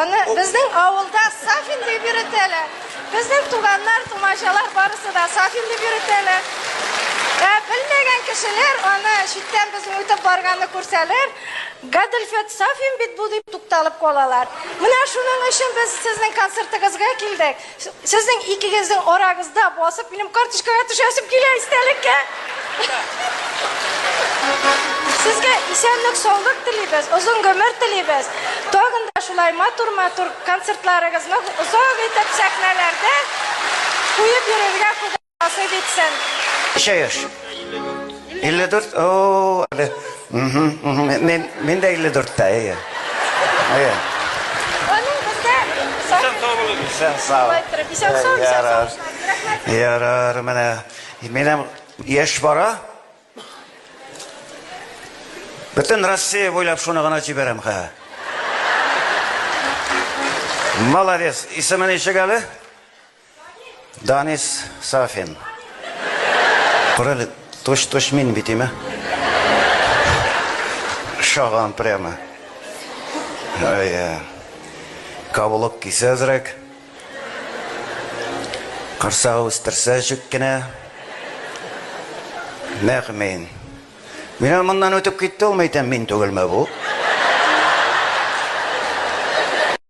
Аны безнең авылда Сафин дип йөретәләр. Безнең туганнар, тумачалар барысы да Сафин дип йөретәләр. Ә белмәгән кешеләр аны читтән безнең үтеп барганны күрсәләр, Гаделфет Сафин бит бу дип тукталып калалар. Менә шуның өчен без сезнең концертыгызга килдек. Сезнең икегезнең арагызда басып, минем карточкага төшәсем килә истәлеккә. Сезгә исәнлек, саулык телибез, озын гомер телибез. Тагын да шулай матур-матур концертларыгызны озак итеп сәхнәләрдә куеп йөрергә Ходай насыйп итсен. Ничә яшь? 54? О, әле. Мин, мин дә 54-тә, әйе. Әйе. Аның бездә Исән сау булыгыз. Исән сау. Шулай торып, исән сау, исән сау. Ярар. Рәхмәт. Ярар, менә. Минем яшь бара. Бөтен Россия буйлап шуны гына җибәрәм хә. Молодец. Исеме ничек әле? Данис Сафин. Кара әле, точь-точь мин бит, име? Шаган прямо. Ай, каблук кисә әзрәк. Корсагы үстерсә чүк кенә. Нәкъ мин. Мин моннан үтеп китте ул, мәйтәм, мин түгелме бу?